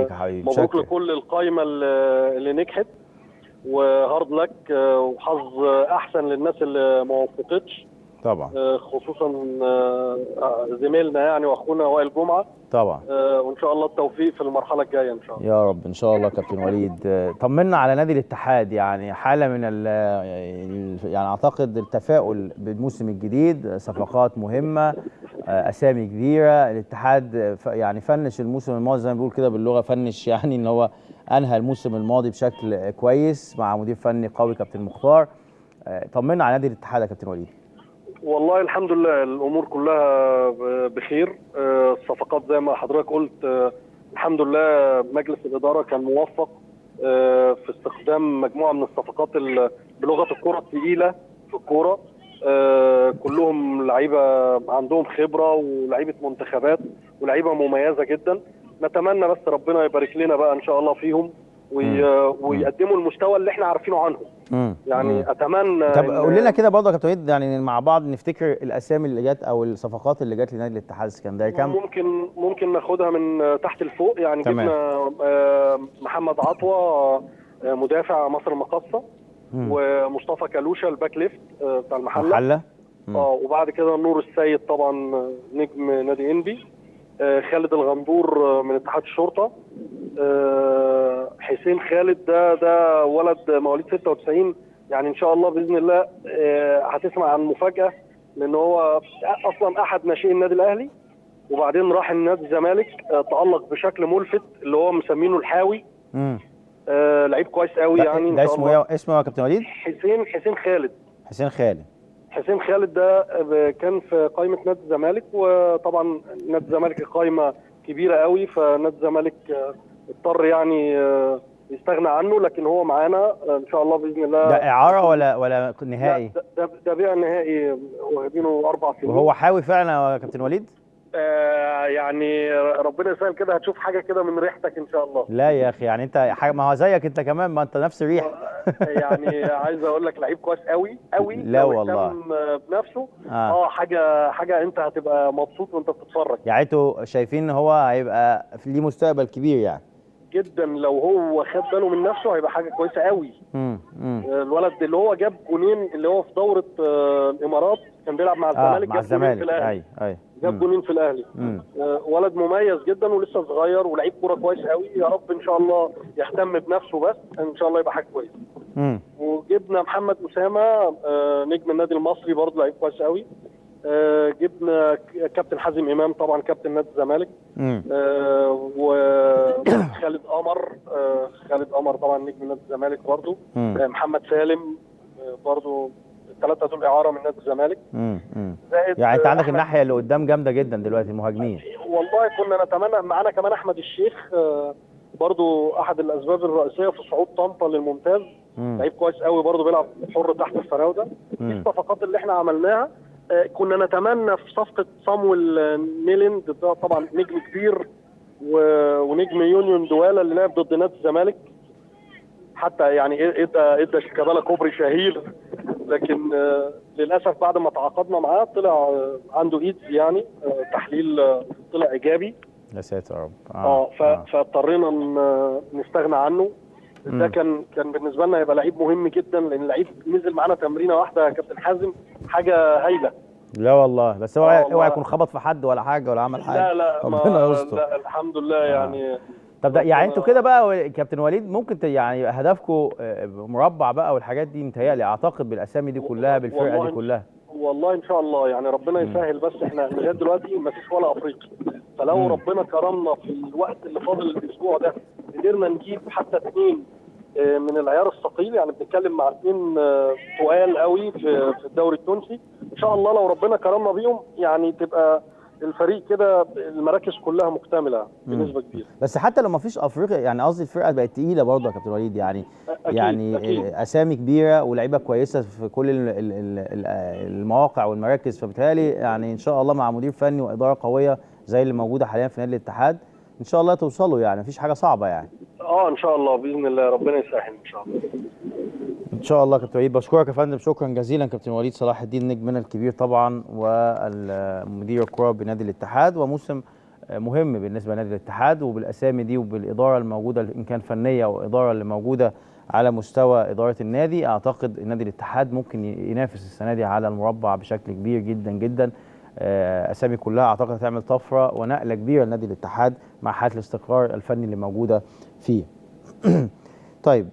يخليك يا حبيبي. مبروك متشكر. لكل القايمة اللي نجحت، و hard luck وحظ احسن للناس اللي ما وفقتش. طبعا. خصوصا زميلنا يعني واخونا وائل جمعه. طبعا. وان شاء الله التوفيق في المرحلة الجاية ان شاء الله. يا رب ان شاء الله. كابتن وليد، طمنا على نادي الاتحاد، يعني حاله من يعني اعتقد التفاؤل بالموسم الجديد، صفقات مهمة، اسامي كبيرة. الاتحاد يعني finish الموسم الماضي زي ما بيقول كده باللغة finish، يعني ان هو انهى الموسم الماضي بشكل كويس مع مدير فني قوي كابتن مختار. طمنا على نادي الاتحاد يا كابتن وليد. والله الحمد لله الامور كلها بخير. الصفقات زي ما حضرتك قلت، الحمد لله مجلس الادارة كان موفق في استخدام مجموعة من الصفقات بلغه الكره الثقيلة في الكورة. كلهم لعيبة عندهم خبره ولعيبة منتخبات ولعيبة مميزة جدا. نتمنى بس ربنا يبارك لنا بقى ان شاء الله فيهم ويقدموا المستوى اللي احنا عارفينه عنهم. يعني اتمنى. طب قول لنا كده برضه يا كابتن وليد، يعني مع بعض نفتكر الاسامي اللي جت او الصفقات اللي جت لنادي الاتحاد السكندري كام؟ ممكن ناخدها من تحت لفوق يعني. تمام. جبنا محمد عطوه مدافع مصر المقاصه، ومصطفى كالوشا ال back left بتاع المحلة. وبعد كده نور السيد طبعا نجم نادي انبي، خالد الغندور من اتحاد الشرطة، حسين خالد ده ولد مواليد 96، يعني ان شاء الله باذن الله هتسمع عن مفاجاة، لان هو اصلا احد ناشئين النادي الاهلي، وبعدين راح النادي الزمالك، تالق بشكل ملفت اللي هو مسمينه الحاوي. لعيب كويس قوي يعني. ده اسمه ايه؟ اسمه يا كابتن وليد؟ حسين خالد. حسين خالد. حسين خالد ده كان في قائمة نادي الزمالك، وطبعا نادي الزمالك قائمة كبيرة قوي، فنادي الزمالك اضطر يعني يستغنى عنه، لكن هو معانا ان شاء الله باذن الله. ده اعاره ولا نهائي؟ ده بيع نهائي، واخدينه 4 سنين. وهو حاوي فعلا يا كابتن وليد؟ يعني ربنا يسهل كده، هتشوف حاجة كده من ريحتك ان شاء الله. لا يا اخي، يعني انت حاجة، ما هو زيك انت كمان، ما انت نفس الريحة. يعني عايز اقول لك لعيب كويس قوي قوي. لا والله بنفسه. حاجة انت هتبقى مبسوط وانت بتتفرج. يعني انتوا شايفين ان هو هيبقى ليه مستقبل كبير يعني؟ جدا، لو هو خد باله من نفسه هيبقى حاجة كويسة قوي. الولد اللي هو جاب جونين اللي هو في دوره الامارات، كان بيلعب مع الزمالك، مع الزمالك. اي جاب جونين في الاهلي. ولد مميز جدا ولسه صغير ولعيب كورة كويس قوي، يا رب ان شاء الله يهتم بنفسه بس ان شاء الله يبقى حاجة كويسة. وجبنا محمد اسامة نجم النادي المصري برضه لعيب كويس قوي. جبنا كابتن حازم امام طبعا كابتن نادي الزمالك، وخالد قمر، خالد قمر طبعا نجم نادي الزمالك برضه، محمد سالم برضه، الثلاثة دول اعاره من نادي الزمالك. زائد يعني انت عندك الناحية اللي قدام جامدة جدا دلوقتي المهاجمين. والله كنا نتمنى معانا كمان احمد الشيخ، برضه احد الاسباب الرئيسية في صعود طنطا للممتاز، لعيب كويس قوي برضه بيلعب حر تحت الفراوده. دي الصفقات اللي احنا عملناها. كنا نتمنى في صفقة صامويل نيلند، ده طبعا نجم كبير ونجم يونيون دوالا اللي لعب ضد نادي الزمالك، حتى يعني ادى شيكابالا كوبري شهير، لكن للاسف بعد ما تعاقدنا معاه طلع عنده ايدز، يعني تحليل طلع ايجابي. يا ساتر يا رب. فاضطرينا نستغنى عنه. ده كان بالنسبة لنا هيبقى لعيب مهم جدا، لان لعيب نزل معانا تمرينه واحدة يا كابتن حازم، حاجة هايلة. لا والله، بس اوعى يكون خبط في حد ولا حاجة ولا عمل حاجة. لا ربنا يستر. لا الحمد لله يعني. طب ده يعني انتوا كده بقى كابتن وليد ممكن يعني هدفكم مربع بقى والحاجات دي، متهيألي اعتقد بالاسامي دي كلها بالفرقة دي كلها. والله ان شاء الله يعني ربنا يسهل، بس احنا لغاية دلوقتي ما فيش ولا افريقي، فلو ربنا كرمنا في الوقت اللي فاضل الاسبوع ده قدرنا نجيب حتى 2 من العيار الثقيل، يعني بنتكلم مع 2 تقال قوي في الدوري التونسي، ان شاء الله لو ربنا كرمنا بيهم يعني تبقى الفريق كده المراكز كلها مكتملة بنسبة كبيرة. بس حتى لو ما فيش افريقيا، يعني قصدي الفرقة بقت تقيلة برضه يا كابتن وليد، يعني أكيد يعني أكيد. اسامي كبيرة ولاعيبه كويسة في كل المواقع والمراكز، فبالتالي يعني ان شاء الله مع مدير فني واداره قوية زي اللي موجودة حاليا في نادي الاتحاد ان شاء الله توصلوا، يعني مفيش حاجة صعبة يعني. ان شاء الله باذن الله ربنا يسهل ان شاء الله. ان شاء الله كابتن وليد، بشكرك يا فندم، شكرا جزيلا كابتن وليد صلاح الدين نجمنا الكبير طبعا والمدير الكره بنادي الاتحاد، وموسم مهم بالنسبة لنادي الاتحاد، وبالاسامي دي وبالاداره الموجودة ان كان فنية او ادارة اللي موجودة على مستوى ادارة النادي، اعتقد النادي الاتحاد ممكن ينافس السنة دي على المربع بشكل كبير جدا جدا. اسامي كلها اعتقد هتعمل طفرة ونقله كبيرة لنادي الاتحاد مع حاله الاستقرار الفني اللي موجودة فيه. طيب.